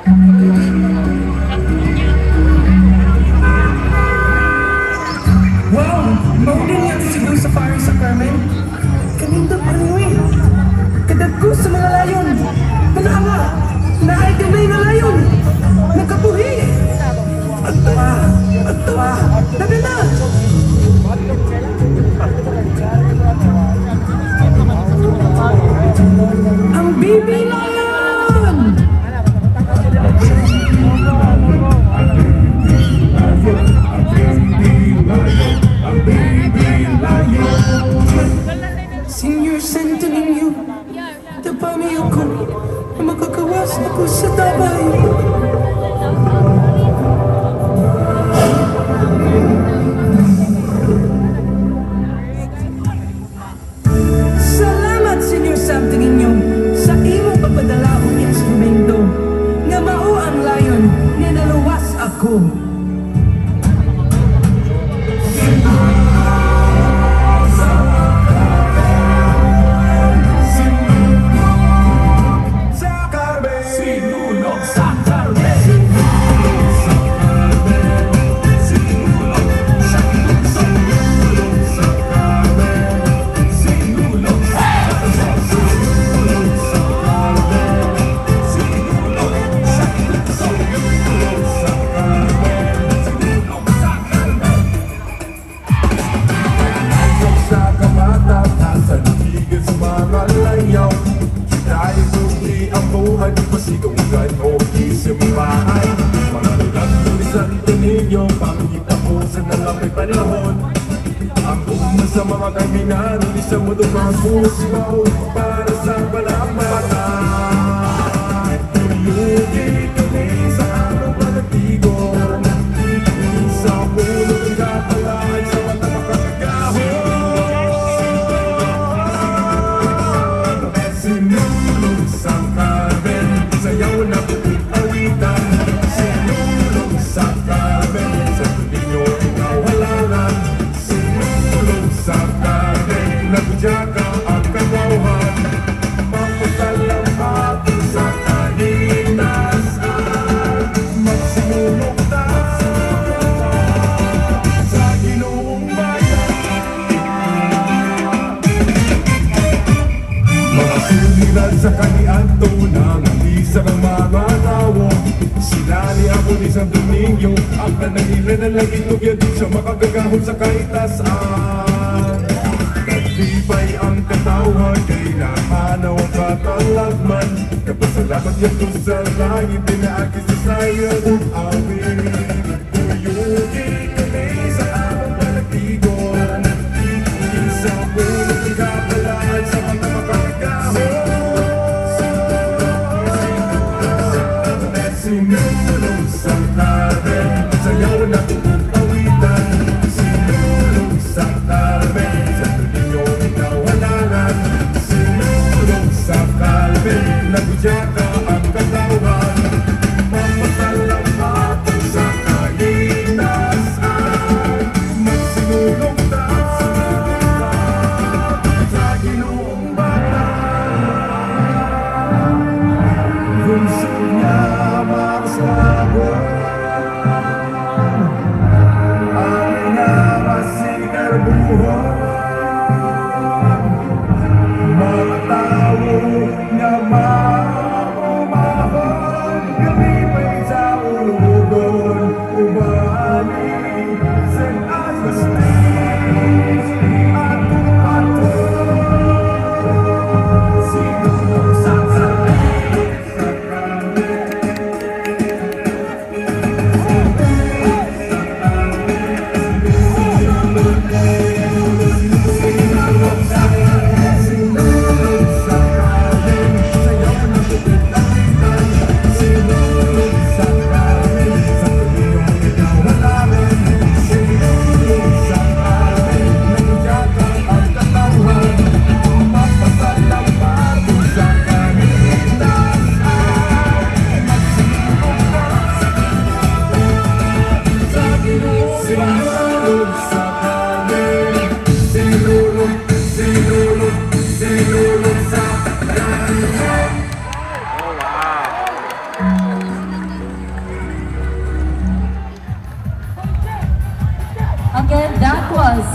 Wow! Mao ni ang Cebu Safari sa Carmen. Kanindot pa rin eh. Kadagko sa mga layon. Tanawa! Naay gamay nga layon! Nakabuhi! Adtoa! Adtoa! Dali na! Ang baby lion! Senior Santo Niño, tabang ako na makagawas ako sa tabay. Salamat, Senior Santo Niño, sa imong pagpadala og instrumento nga mao ang lion nga naluwas ako. Sinulog sa Carmen. Sinulog sa Sinulog sa Carmen. Sinulog sa Sinulog sa Carmen. Sinulog sa Carmen. Sa kamatasan, higit sa mga layaw. Dahil buti ang buhay, pasigaw o isimbahan. Mga lulag ni Santo Niño, pangita ko sa nalapay panahon. Ang una sa mga kaibigan, di sa mundo magpusigaw para sa balambatan. Tuyugi kami sa araw panatigo. Sa ulo ng kapalaan, sa mata makakagahon. Sinulog sa Carmen, sayaw na awitan. Sinulog sa Carmen, sa Niño ikaw halalan. Sinulog sa Carmen, nagudya ang katawhan. Mapasalamat sa kalinasan. Magsinulog ta sa Ginoong bayan. Mga suliran sa kaniadto na isa ng mga tao. Sila ni ako ni Santo Niño, ang tanan nila na lagi tugyan sa makagagahom sa kaitasan. Naglipay ang katawhan kay nahanaw ang katalagman. Kapasalamat yan sa langit, pinaagi sa sayo ug awit. Uyugi kami sa among panagtigon. Sa ulo ng kapalaan, sa mga makakagahon. Sinulog sa Carmen, sayaw na awitan. Sinulog sa Carmen, sa Niño ikaw halalan. Sinulog sa Carmen, nagudya ka ang katawan. Mapasalamat Again, that was